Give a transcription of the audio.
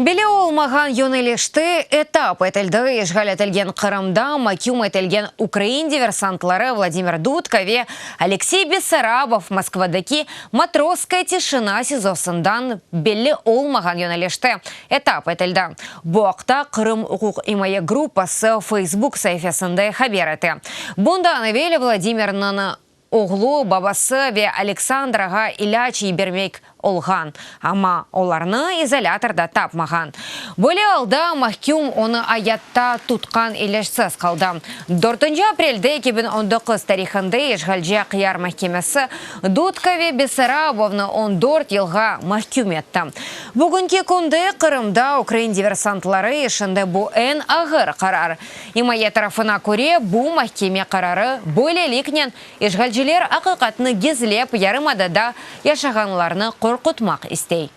Belli olmağan yönelişte etap etildi. İşğal etilgen Qırımda maküm etilgen ukrain diversantları Vladimir Dudka ve Aleksey Bessarabov Moskvadaki Matrosskaya tişina SİZOsından belli olmağan yönelişte etap etildi. Bu aqta Qırım uquqimaye gruppası Facebook saifesinde haber ete. Bundan evel Vladimirniñ Oğlu, babası ve Aleksandrağa ilâc yibermek olğan, amma olarnı izolâtorda tapmağan. Böyle alda mahküm onı ayatta tutqan ilâcsız qaldı. Dörtünci aprelde 2019 tarihinde işğalci Aqyar mahkemesi Dudka ve Bessarabovnı 14 yılğa mahküm etti. Bugünki künde Qırımda ukrain diversantları işinde bu eñ ağır qarar. İmaye tarafına köre, bu mahkeme qararı böyleliknen işğalciler aqiqatnı gizlep yarımadada yaşağanlarnı qorqutmaq istey.